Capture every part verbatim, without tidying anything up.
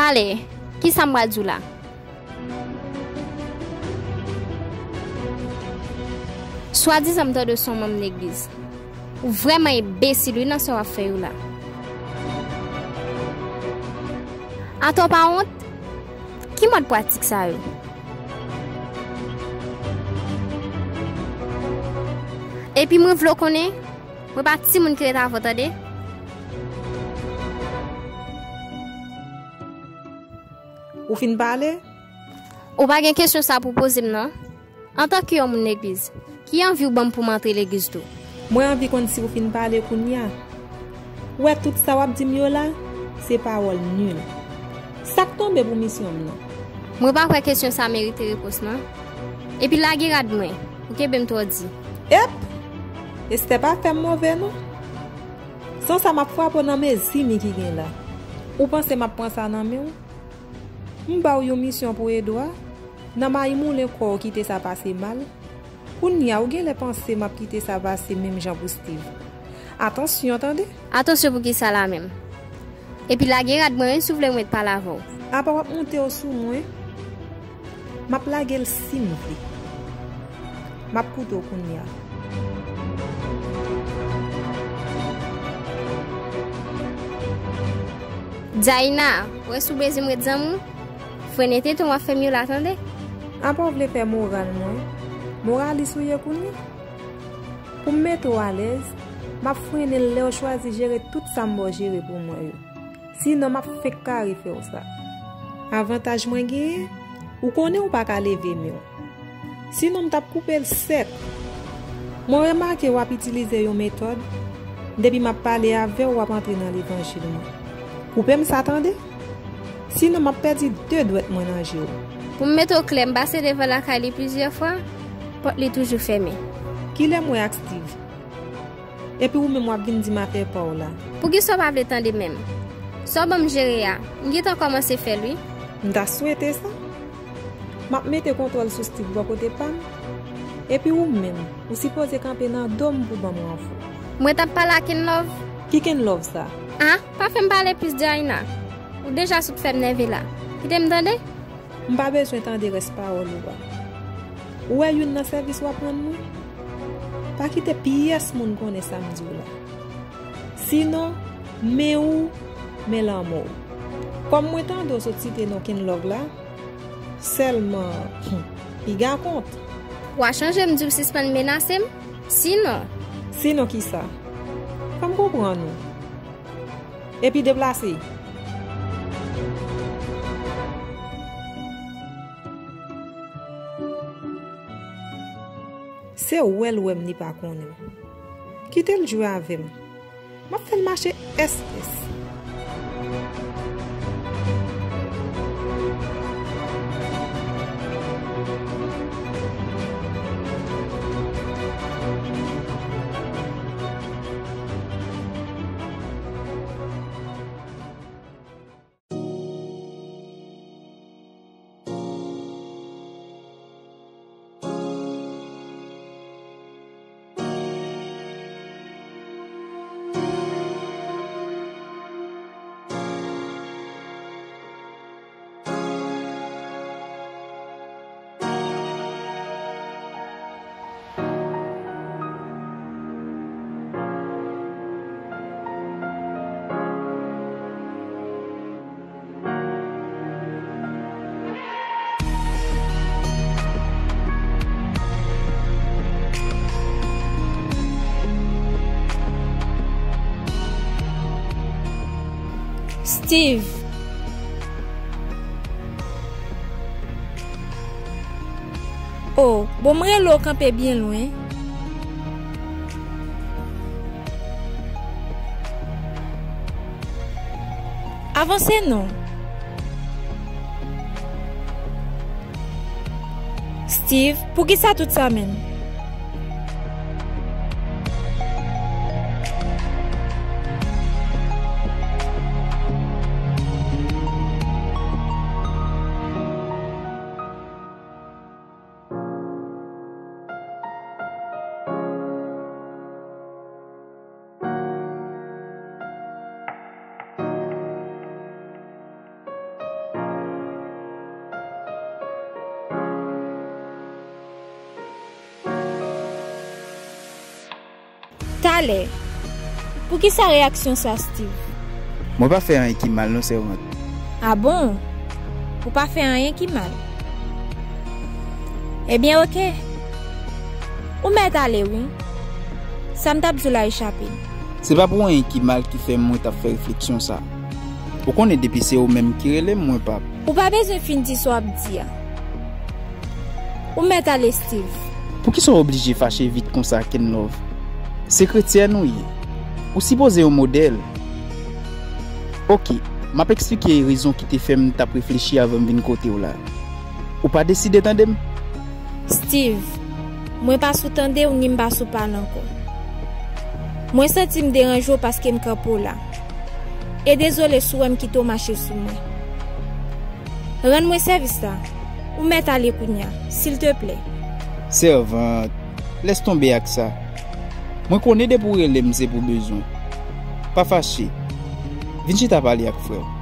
Ale, kisa m pral di w la? Swadizan m tande w se yon manm legliz. Ou vrèman enbesil wi nan sa w ap fè yo la. Atò w pa wont? Ki mòd pratik sa yo? Epi mwen vle w konnen, mwen pa timoun ki ret avè w tande. Ou fin pale? Ou pa gen kesyon sa pou w poze m non. Antanke yon moun legliz, ki anvi w ban m pou m antre legliz tou? Mwen anvi konn si ou fin pale kounye a. Ou wè tout sa w ap di m yo la, se pawòl nil. Sa k tonbe pou misyon m nan? Mwen pa kwè kesyon sa merite repons non. Epi lage rad mwen, ou kenbe m twò di. Ep! Estè pa fè m move non. San sa m ap frape w nan mezi mi ki gen la. Ou panse m ap pran sa nan men w? M ba w yon misyon pou Edwa, nan mayi moulen kò w kite sa pase mal. Kounye a ou genlè panse m ap kite sa pase menm jan pou Steve. Atansyon tande! Atansyon pou kisa la menm? Epi lage rad mwen wi si w vle m ret pale avè w. Apa w ap monte w sou mwen? M ap lage l si m vle. M ap koute w kounye a. Djaina, w wè si w bezwen m ret zanmi w? Frennen tenten w ap fè m yo la tande. Apa w vle fè moral mwen? Moralis ou ye kounye a? Pou m mete w alèz, m ap frennen l lè w chwazi jere tout sa m ba w jere pou mwen yo. Sinon, m ap fenk kare fè w sa. Avantaj mwen genyen, ou konnen ou pa ka leve men w. Sinon, m t ap koupe l sèk. Mwen remake w ap itilize yon metòd, depi m ap pale avè w, w ap antre nan levanjil mwen. Koupe m sa tande. Sinon, m ap pèdi de dwèt mwen nan je w. Pou m mete w klè, m pase devan lakay li plizyè fwa, pòt li toujou fèmen. Kilè m wè ak Steve? Epi ou menm w ap vin di m afè pa w la. Poukisa w pa vle tande menm? Sa w ban m jere a, m gentan kòmanse fè l wi. M ta swete sa. M ap mete kontwòl sou Steve bò kote pa m. Epi ou menm, ou sipoze kanpe nan do m pou ban m ranfò. Mwen t ap pale a Kenlove. Ki Kenlove sa? Ah, pa fè m pale plis Djaina. Ou deja sot fè m nève la. Kite m tande. M pa bezwen tande rès pawòl ou a. Ou wè youn nan sèvis w ap rann mwen? Pa kite pyès moun konnen sa m di w la. Sinon, men ou, men lanmò w. Kòm mwen tande w sot site non Kenlove la, sèlman, hmm, piga kont. W a chanje m di w sispann menase m? Sinon. Sinon kisa? Fè m konprann ou. Epi deplase. Se wè l wè m li pa konnen m. Kite l jwe avè m. M ap fè l mache ès ès. Steve. Oh, bon, m rele w kanpe byen lwen. Avanse non. Steve, poukisa tout sa menm? Talè. Poukisa reyaksyon sa, Steve? Mwen pa fè anyen ki mal non, sèvant. A bon? Ou pa fè anyen ki mal? Ebyen, oke. Ou mèt ale, wi. Sa m t ap di w la echape m. Se pa pou anyen ki mal ki fè mwen t ap fè refleksyon sa. Ou konnen depi se ou menm ki rele m, mwen p ap. Ou pa bezwen fin di sa w ap di a. Ou mèt ale, Steve. Poukisa w oblije fache vit konsa, Kenlove? Se kretyèn ou ye. Ou sipoze yon modèl. Oke, m ap eksplike rezon ki te fè m t ap reflechi avan m vin kote w la. Ou pa deside tande m? Steve, mwen pa sou tande w ni m pa sou pale ankò. Mwen santi m deranje w paske m kanpe w la. E dezole si w wè m kite w mache sou mwen. Rann mwen sèvis la. Ou mèt ale kounya, silteplè. Sèvant, lès tonbe ak sa. Mwen konnen depi w rele m se pou bezwen. Pa fache. Vin chita pale ak frè w.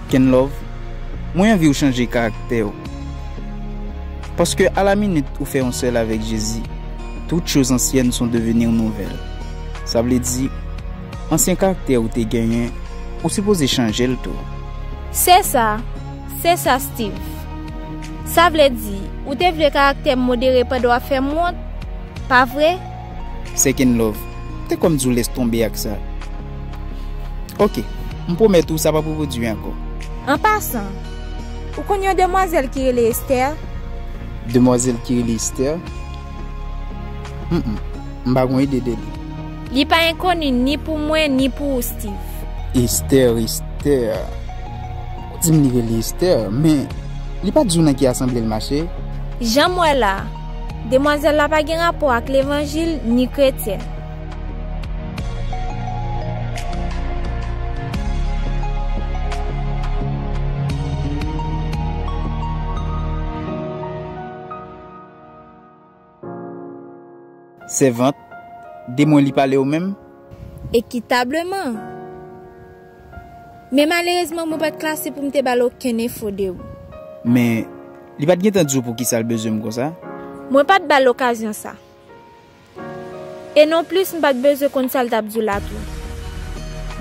Kenlove, mwen anvi w chanje karaktè w. Paske a la minit ou fè yon sèl avèk Jezi, toutes choses anciennes sont devenues nouvelles. Sa vle di, ansyen karaktè ou te genyen, ou sipoze chanje l tou. Se sa, se sa, Steve. Sa vle di, ou te vle karaktè m modere pandan w ap fè m wont, pa vre? Sè Kenlove, te kwè m di w lès tonbe ak sa. Oke, m pwomèt ou sa p ap repwodui ankò. An pasan, ou konn yon demwazèl ki rele Esther? Demwazèl ki rele Esther? Mm, mm. M pa gon ide de li. Li pa enkoni ni pou mwen, ni pou ou, Steve. Esther, Esther. Ou di m li rele Esther, men li pa t di w nan ki asanble l mache? Jan m wè la, demwazèl la pa gen rapò ak levanjil ni kretyèn. Sèvant, de mwen li pale w menm? Ekitableman. Men malerezman, mwen pa t klase pou m te ba l okenn enfo de ou. Men, li pa t gentan di w poukisa l bezwen m konsa? Mwen pa t ba l okazyon sa. E nonplis, m pa t bezwen konn sa l t ap di w la tou.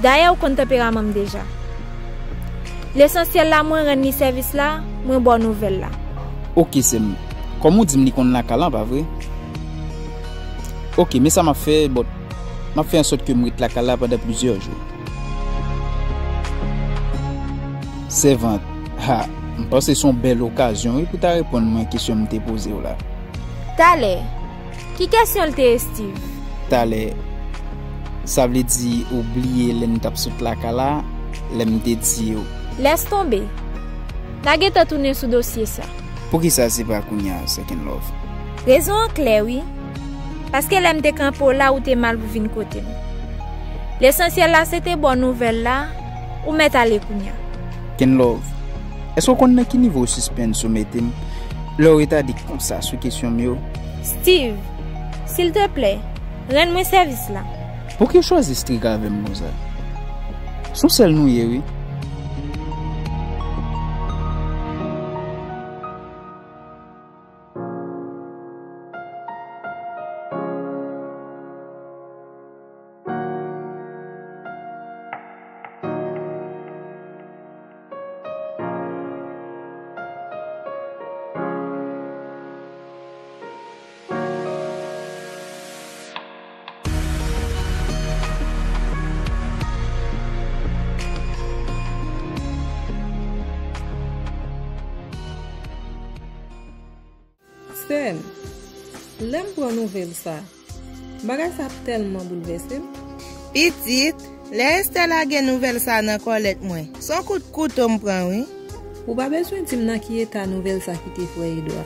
Dayè, ou konn tanperaman m deja. Lesansyèl la, mwen rann li sèvis la, mwen ba w nouvèl la. Oke, sè m. Kòm ou di m li konn lakay la, pa vre? Oke, men sa m ap fè, but m ap fè ansòt ke m ret lakay la pandan plizyè jou. Sèvant, ha, m panse se yon bèl okazyon, wi, pou ta reponn mwen kesyon m te poze w la. Talè, ki kesyon l te ye, Steve? Talè, sa vle di ou bliye lè n t ap sot lakay la, lè m te di w. Lès tonbe. N a gentan tounen sou dosye sa. Poukisa se pa kounye a, Second Love? Rezon an klè, wi. Paske lè m te kanpe w la, ou te mal pou vin kote m. Lesansyèl la, se te ba w nouvèl la, ou mèt ale kounye a. Second Love, èske w konn nan ki nivo sispens ou mete m? Lè w ret a di konsa sou kesyon m yo. Steve, silteplè, rann mwen sèvis la. Poukisa w chwazi strik avè m konsa? Se yon sèl nou ye, wi. Sè m, lè m pran nouvèl sa, bagay sa ap tèlman boulvèse m. Pitit, lè Esther lage nouvèl sa nan kòlèt mwen, se yon kout kouto m pran, wi. Ou pa bezwen di m nan ki eta nouvèl sa kite frè Edwa.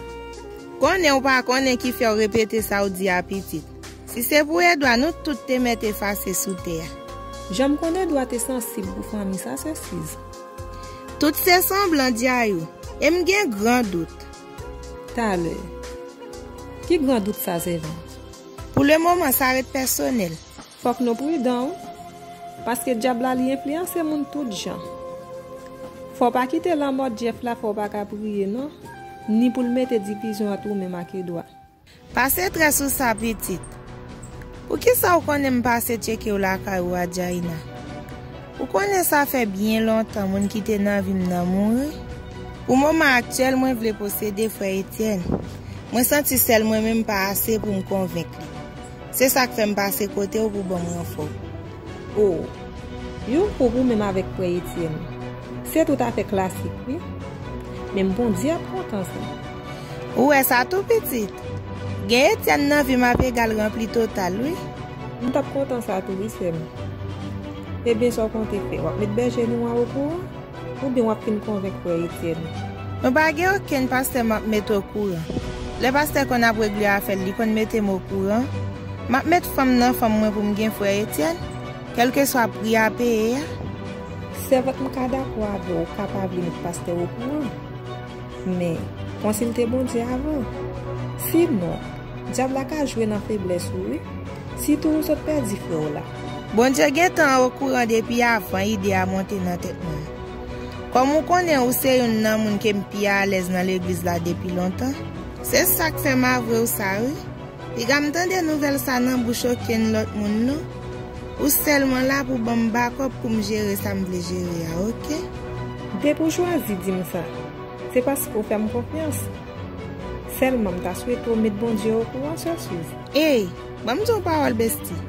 Konnen ou pa konnen ki fè w repete sa w di a, pitit. Si se pou Edwa, nou tout te mèt efase sou tè a. Jan m konn Edwa te sansib pou fanmi sa, sè Siz. Tout se sanblan, Djayou. E m gen gran dout. Talè. Ki gran dout sa, Sèvant? Pou le moman, sa ret pèsonèl. Fòk nou pridan, wi. Paske dyab la, li enfliyanse moun tout jan. Fò w pa kite lanmò Jeff la fè w pa ka priye, non. Ni pou l mete divizyon ant ou menm ak Edouard. Pa strès sou sa, pitit. Poukisa w konnen m pase tcheke w lakay ou a, Djaina? Ou konnen sa fè byen lontan moun ki te nan vi m nan mouri. Pou moman aktyèl, mwen vle posede frè Etienne. Mwen santi sèl mwen menm pa ase pou m konvenk li. Se sa k fè m pase kote w pou ban m ranfò. O, yon koup ou menm avèk frè Etienne. Se toutafè klasik, wi. Men Bondye ap kontan sa. Ou wè sa tou, pitit? Gen Etienne nan vi m ap egal ranpli total, wi. M t ap kontan sa tou, wi, sè m. Ebyen, sa w konte fè? W ap met bèje nou an okouran? Oubyen w ap fin konvenk frè Etienne? Nou pa gen okenn pastè m ap met okouran. Lè pastè konn ap regle afè l, li konn mete m okouran. M ap met fanm nan fanm mwen pou m gen frè Etienne, kèlkeswa pri a peye a. Sèvant, m ka dakò avè w, ou ka pa vle met pastè okouran. Men, konsilte Bondye avan. Sinon, dyab la ka jwe nan feblès ou, wi. Sitou ou sot pèdi frè w la. Bondye gentan okouran depi avan ide a monte nan tèt mwen. Kòm ou konnen ou se youn nan moun ke m pi alèz nan legliz la depi lontan, se sa k fè m avwe w sa, wi. Piga m tande nouvèl sa nan bouch okenn lòt moun, non. Ou sèlman la pou ban m bakòp pou m jere sa m vle jere a, oke? Depi w chwazi di m sa, se paske w fè m konfyans. Sèlman m ta swete w met Bondye okouran, sè Suze. Ey, ban m di w yon pawòl, besti.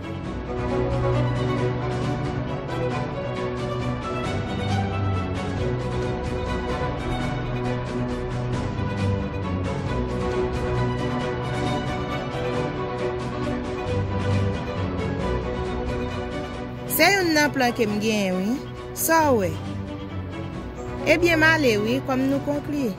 Se youn nan plan ke m genyen, wi. Sa w wè? Ebyen, m ale, wi, kòm nou konkli.